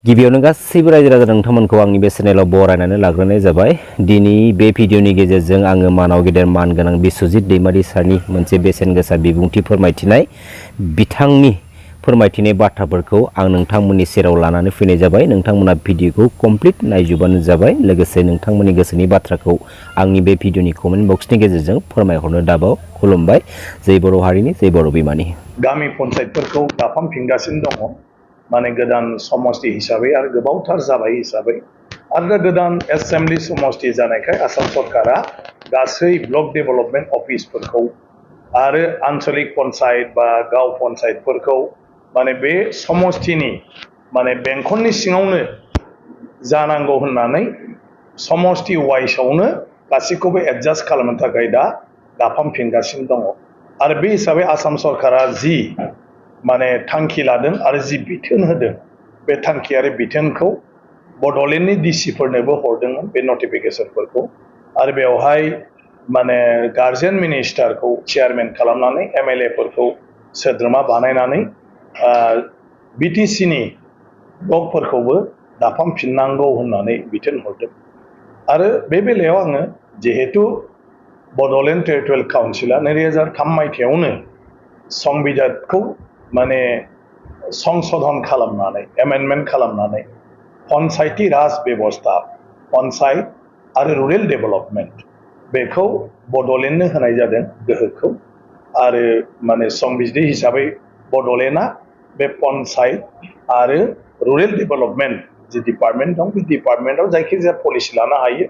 गिबियावनो गासैबो रायजो राजा नोंथांमोनखौ आंनि बे चेनेलाव बरायनानै लाग्रोनाय जाबाय। दिनै बे भिडिअनि गेजेरजों आङो मानाव गेदेर मानगोनां बिस्वजित दैमारि सारनि मोनसे बेसेन गोसा बिबुंथि फोरमायथिनाय बिथांनि फोरमायथिनाय बाथ्राफोरखौ आं नोंथांमोननि सेराव लानानै फैनाय जाबाय। नोंथांमोना भिडिअखौ कमप्लिट नायजोबानो जाबाय। लोगोसे नोंथांमोननि गोसोनि बाथ्राखौ आंनि बे भिडिअनि कमेन्ट बक्सनि गेजेरजों फोरमायहरनो दाबाव खुलुमबाय। जै बर' हारिनि जै बर' बिमानि। गामि पन्सायतफोरखौ दाफामफिनगासिनो दङ माने गोदान समष्टि हिसाबै आरो गोबावथार जाबाय हिसाबै आरो गोदान एसेम्बलि समष्टि जानायखाय आसाम सरकारा गासै ब्लक डेभेलपमेन्ट अफिसफोरखौ आरो आन्चलिक पन्सायत बा गाव पन्सायतफोरखौ माने बे समष्टिनि माने बेंखननि सिङावनो जानांगौ होननानै समष्टि वाइसआवनो गासैखौबो एडजास्ट खालामनो थाखाय दा दाफामफिनगासिनो दङ। आरो बे हिसाबै आसाम सरकारा जि माने थांखि लादों आरो जि बिथोन होदों बे थांखि आरो बिथोनखौ बड'लेण्डनि डिसिफोरनोबो हरदोंमोन बे नटिफिकेसनफोरखौ आरो बेवहाय माने गार्जेन मिनिस्टारखौ चेयारमेन खालामनानै एमएलएफोरखौ सोद्रोमा बानायनानै बिटिसिनि ब्लकफोरखौबो दाफामफिननांगौ होननानै बिथोन हरदों। आरो बे बेलायाव आङो जिहेतु बड'लेण्ड टेरिटरियेल काउन्सिला 2003 मायथाइयावनो संबिधानखौ माने संशोधन खालामनानै एमेन्डमेन्ट खालामनानै पन्सायती राज बेबस्था पन्सायत आरो रुरेल डेभेलपमेन्ट बेखौ बड'लेण्डनो होनाय जादों गोहोखौ आरो माने संबिजित हिसाबै बड'लेण्डआ बे पन्सायत आरो रुरेल डेभेलपमेन्ट जि डिपार्टमेन्ट दं बे डिपार्टमेन्टआव जायखिजाया पलिसि लानो हायो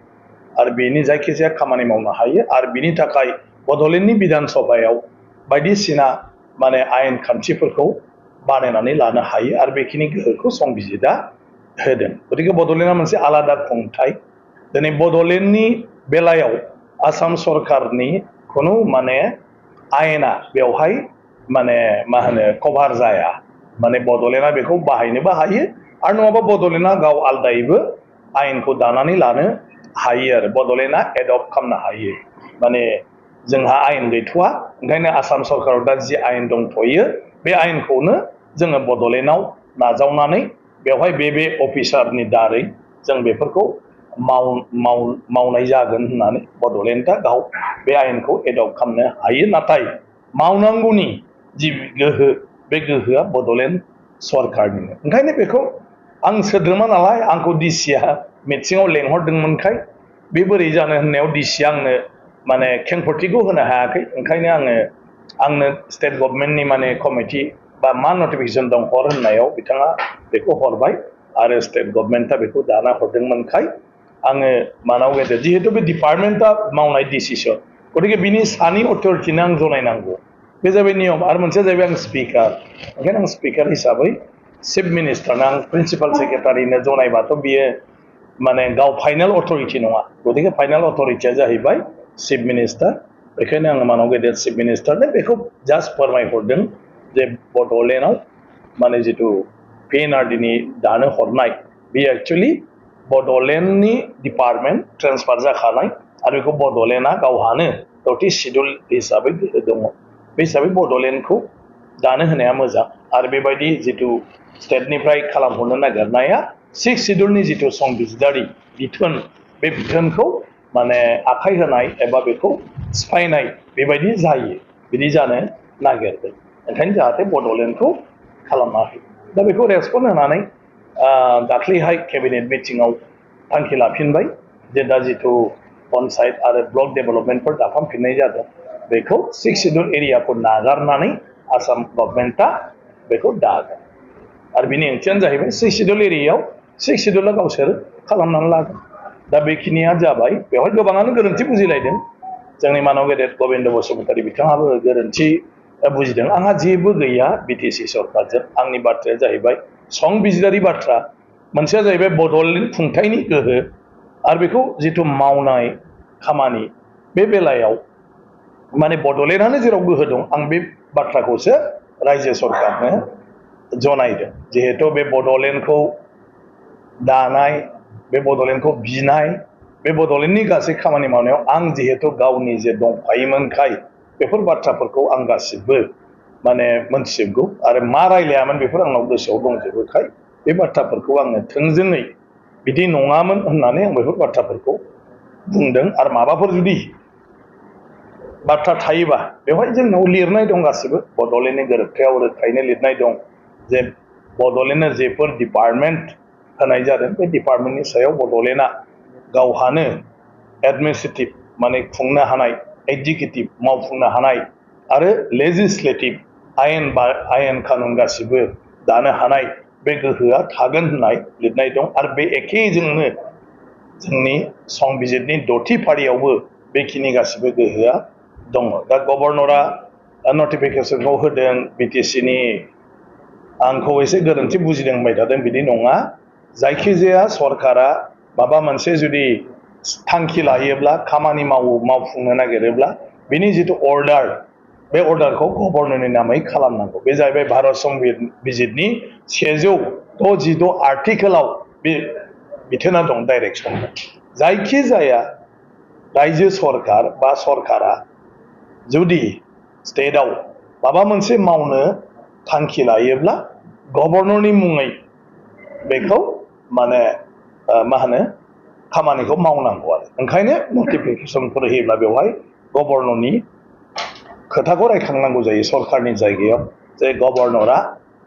आरो बेनि जायखिजाया खामानि मावनो हायो आरो बिनि थाखाय बड'लेण्डनि बिधान सभायाव बायदिसिना माने आयेन खान्थिफोरखौ बानायनानै लानो हायो आरो बेखिनि गोहोखौ संबिजितआ होदों। गतिके बड'लेण्डआ मोनसे आलादा खुंथाय। दिनै बड'लेण्डनि बेलायाव आसाम सरकारनि खुनु माने आयेना बेवहाय माने मा होनो कभार जाया। माने बड'लेण्डआ बेखौ बाहायनोबो हायो आरो नङाबा बड'लेण्डआ गाव आलदायैबो आयेनखौ दानानै लानो हायो आरो बड'लेण्डआ एडप्ट खालामनो हायो। माने जोंहा आयेन गैथ'वा ओंखायनो आसाम सरकाराव दा जि आयेन दंथ'यो बे आयेनखौनो जोङो बड'लेण्डआव नाजावनानै बेवहाय बे अफिसारनि दारै जों बेफोरखौ मावनाय जागोन होननानै बड'लेण्डआ गाव बे आयेनखौ एडप्ट खालामनो हायो। नाथाय मावनांगौनि जि गोहो बे गोहोआ बड'लेण्ड सरकारनिनो। ओंखायनो बेखौ आं सोद्रोमा नालाय आंखौ डिसिआ मिटिङाव लेंहरदोंमोनखाय बे बोरै जानो होननायाव डिसिआ आंनो माने खेंफोरथिखौ होनो हायाखै। ओंखायनो आंनो स्टेट गभर्नमेन्टनि माने कमिटि बा मा नटिफिकेसन दं हर होननायाव बिथाङा बेखौ हरबाय आरो स्टेट गभर्नमेन्टआ बेखौ दाना हरदोंमोनखाय आङो मानाव गेदेर जिहेतु बे डिपार्टमेन्टआ मावनाय डिसिसन गतिके बिनि सानि अथरिटिनो आं जनायनांगौ बे जाबाय नियम। आरो मोनसेया जाहैबाय आं स्पिकार ओंखायनो आं स्पिकार हिसाबै चिफ मिनिस्टारनो आं प्रिन्सिपाल सेक्रेटारिनो जनायबाथ' बियो माने गाव फाइनाल अथरिटि नङा। गतिके फाइनाल अथरिटिया जाहैबाय चिफ मिनिस्टार। बेखायनो आङो मानाव गेदेर चिफ मिनिस्टारनो बेखौ जास्ट फोरमायहरदों जे बड'लेण्डआव माने जिथु पिएनआरडिनि दानो हरनाय बे एक्सुवेलि बड'लेण्डनि डिपार्टमेन्ट ट्रेन्सफार जाखानाय आरो बेखौ बड'लेण्डआ गावहानो 30 सिडुल हिसाबै गोहो दङ। बे हिसाबै बड'लेण्डखौ दानो होनाया मोजां आरो बेबायदि जिथु स्टेटनिफ्राय खालामहरनो नागिरनाया 6 सिडुलनि जिथु संबिजितारि बिथोन बे बिथोनखौ माने आखाइ होनाय एबा बेखौ सिफायनाय बेबायदि जायो बिदि जानो नागिरदों। ओंखायनो जाहाथे बड'लेण्डखौ खालामना होयो। दा बेखौ रेसपन्ड होनानै दाख्लैहाय केबिनेट मिटिङाव थांखि लाफिनबाय जे दा जिथु पन्सायत आरो ब्लक डेभेलपमेन्टफोर दाफामफिननाय जादों बेखौ 6 सिडुल एरियाखौ नागारनानै आसाम गभर्नमेन्टआ बेखौ दागोन आरो बिनि ओंथियानो जाहैबाय 6 सिडुल एरियायाव 6 सिडुला गावसोर खालामनानै लागोन। दा बेखिनिया जाबाय। बेवहाय गोबाङानो गोरोन्थि बुजिलायदों। जोंनि मानाव गेदेर गबिन्द बसुमतारी बिथाङाबो गोरोन्थि बुजिदों। आंहा जेबो गैया बिटिसि सरकारजों। आंनि बाथ्राया जाहैबाय संबिजितारि बाथ्रा। मोनसेया जाहैबाय बड'लेण्ड खुंथायनि गोहो आरो बेखौ जिथु मावनाय खामानि बे बेलायाव माने बड'लेण्डआनो जेराव गोहो दं आं बे बाथ्राखौसो रायजो सरकारनो जनायदों। जिहेतु बे बड'लेण्डखौ दानाय बे बड'लेण्डखौ बिनाय बे बड'लेण्डनि गासै खामानि मावनायाव आं जिहेतु गावनि जे दंफायोमोनखाय बेफोर बाथ्राफोरखौ आं गासिबो माने मोनथिजोबगौ आरो मा रायलायामोन बेफोर आंनाव गोसोआव दंजोबोखाय बे बाथ्राफोरखौ आङो थोंजोङै बिदि नङामोन होननानै आं बेफोर बाथ्राफोरखौ बुंदों आरो माबाफोर जुदि बाथ्रा थायोबा बेवहाय जोंनाव लिरनाय दं गासिबो बड'लेण्डनि गोरोबथायाव रोखायैनो लिरनाय दं जे बड'लेण्डनो जेफोर डिपार्टमेन्ट होनाय जादों बे डिपार्टमेन्टनि सायाव बड'लेण्डआ गावहानो एडमिनिस्ट्रेटिभ माने खुंनो हानाय एग्जिकिउटिभ मावफुंनो हानाय आरो लेजिस्लेटिभ आयेन कानुन गासिबो दानो हानाय बे गोहोआ थागोन होननाय लिरनाय दं आरो बे एखेजोंनो जोंनि संबिजिरनि 6थि फारियावबो बेखिनि गासिबो गोहोआ दङ दा गभर्नरा नटिफिकेसनखौ होदों बिटिसिनि आंखौ एसे गोरोन्थि बुजिदों होनबाय थादों बिदि नङा जायखिजाया सरकारा माबा मोनसे जुदि थांखि लायोब्ला खामानि मावफुंनो नागिरोब्ला बिनि जिथु अर्डार बे अर्डारखौ गभर्नरनि नामै खालामनांगौ बे जाहैबाय भारत संबिजिरनि 166 आर्टिकेलाव बे बिथोना दं डाइरेक्सन जायखिजाया रायजो सरकार बा सरकारा जुदि स्टेटआव माबा मोनसे मावनो थांखि लायोब्ला गभर्नरनि मुङै बेखौ माने मा होनो खामानिखौ मावनांगौ आरो ओंखायनो नटिफिकेसनफोर होयोब्ला बेवहाय गभर्नरनि खोथाखौ रायखांनांगौ जायो सरकारनि जायगायाव जे गभर्नरा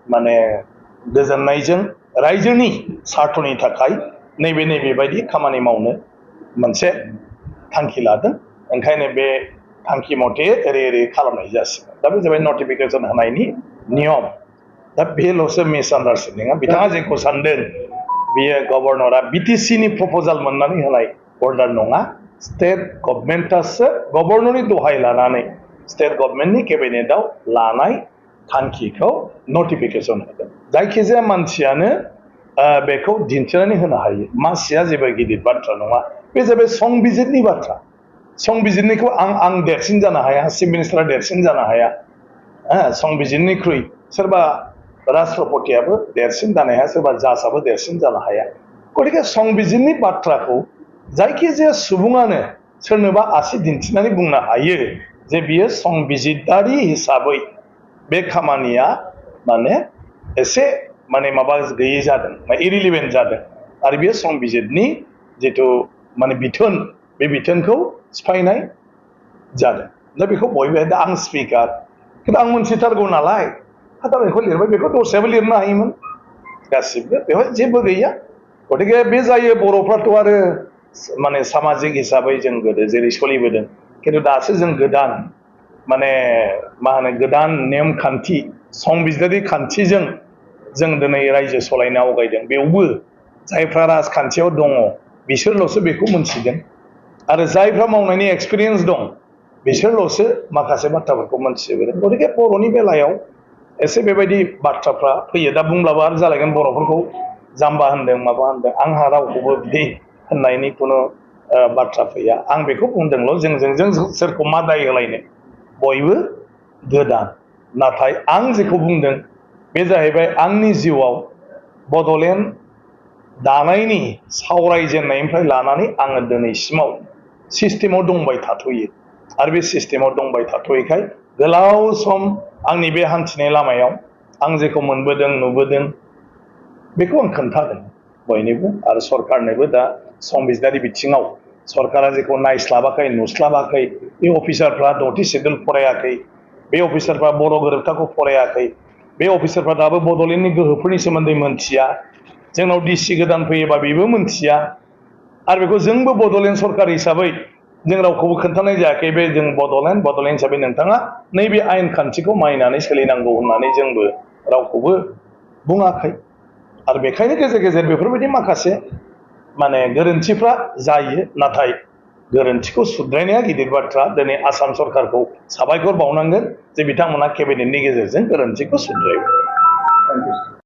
माने गोजोननायजों रायजोनि सार्थनि थाखाय नैबे बायदि खामानि मावनो मोनसे थांखि लादों ओंखायनो बे थांखि मथे ओरै खालामनाय जासिगोन दा बे जाबाय नटिफिकेसन होनायनि नियम दा बेल'सो मिसआन्डारस्टेन्डिंआ बिथाङा जेखौ सानदों बेयो गभर्नरा बिटिसिनि प्रप'जाल मोननानै होनाय अर्डार नङा स्टेट गभर्नमेन्टआसो गभर्नरनि दहाय लानानै स्टेट गभर्नमेन्टनि केबिनेटआव लानाय थांखिखौ नटिफिकेसन होदों जायखिजाया मानसियानो बेखौ दिन्थिनानै होनो हायो मासिया जेबो गिदिर बाथ्रा नङा बे जाबाय संबिजिरनि बाथ्रा संबिजिरनिखौ आं देरसिन जानो हाया चिफ मिनिस्टारा देरसिन जानो हाया संबिजिरनिख्रुइ सोरबा राष्ट्रपतियाबो देरसिन जानो हाया सोरबा जाजआबो देरसिन जानो हाया गतिके संबिजिरनि बाथ्राखौ जायखिजाया सुबुङानो सोरनोबा आसि दिन्थिनानै बुंनो हायो जे बियो संबिजिरारि हिसाबै बे खामानिया माने एसे माने माबा गैयै जादों इरिलिभेन्ट जादों आरो बेयो संबिजिरनि जिथु माने बिथोन बे बिथोनखौ सिफायनाय जादों दा बेखौ बयबो दा आं स्पिकार खिन्थु आं मोनथिथारगौ नालाय दा बेखौ लिरबाय बेखौ दस्रायाबो लिरनो हायोमोन गासिबो बेवहाय जेबो गैया गतिके बे जायो बर'फ्राथ' आरो माने सामाजिक हिसाबै जों गोदो जेरै सोलिबोदों खिन्थु दासो जों गोदान माने मा होनो गोदान नेमखान्थि संबिजिरारि खान्थिजों जों दिनै रायजो सलायनो आवगायदों बेयावबो जायफ्रा राजखान्थियाव दङ बिसोरल'सो बेखौ मोनथिगोन आरो जायफ्रा मावनायनि एक्सपिरियेन्स दं बिसोरल'सो माखासे बाथ्राफोरखौ मोनथिजोबो गतिके बर'नि बेलायाव एसे बेबायदि बाथ्राफ्रा फैयो दा बुंब्लाबो आरो जालायगोन बर'फोरखौ जाम्बा होनदों माबा होनदों आंहा रावखौबो बिदि होननायनि खुनु बाथ्रा फैया आं बेखौ बुंदोंल' जों सोरखौ मा दाय होलायनो बयबो गोदान नाथाय आं जेखौ बुंदों बे जाहैबाय आंनि जिउआव बड'लेण्ड दानायनि सावरायजेननायनिफ्राय लानानै आङो दिनैसिमाव सिस्टेमाव दंबाय थाथ'यो आरो बे सिस्टेमाव दंबाय थाथ'यैखाय गोलाव सम आंनि बे हान्थिनाय लामायाव आं जेखौ मोनबोदों नुबोदों बेखौ आं खोन्थादों बयनोबो आरो सरकारनोबो दा संबिजिरारि बिथिङाव सरकारा जेखौ नायस्लाबाखै नुस्लाबाखै बे अफिसारफ्रा 6थि सिडुल फरायाखै बे अफिसारफ्रा बर' गोरोबथाखौ फरायाखै बे अफिसारफ्रा दाबो बड'लेण्डनि गोहोफोरनि सोमोन्दै मोनथिया जोंनाव डिसि गोदान फैयोबा बेबो मोनथिया आरो बेखौ जोंबो बड'लेण्ड सरकार हिसाबै जों रावखौबो खोन्थानाय जायाखै बे जों बड'लेण्ड हिसाबै नोंथाङा नैबे आयेन खान्थिखौ मानिनानै सोलिनांगौ होननानै जोंबो रावखौबो बुङाखै आरो बेखायनो गेजेर गेजेर बेफोरबायदि माखासे माने गोरोन्थिफ्रा जायो नाथाय गोरोन्थिखौ सुद्रायनाया गिदिर बाथ्रा दिनै आसाम सरकारखौ साबायखर बावनांगोन जे बिथांमोना केबिनेटनि गेजेरजों गोरोन्थिखौ सुद्रायबाय।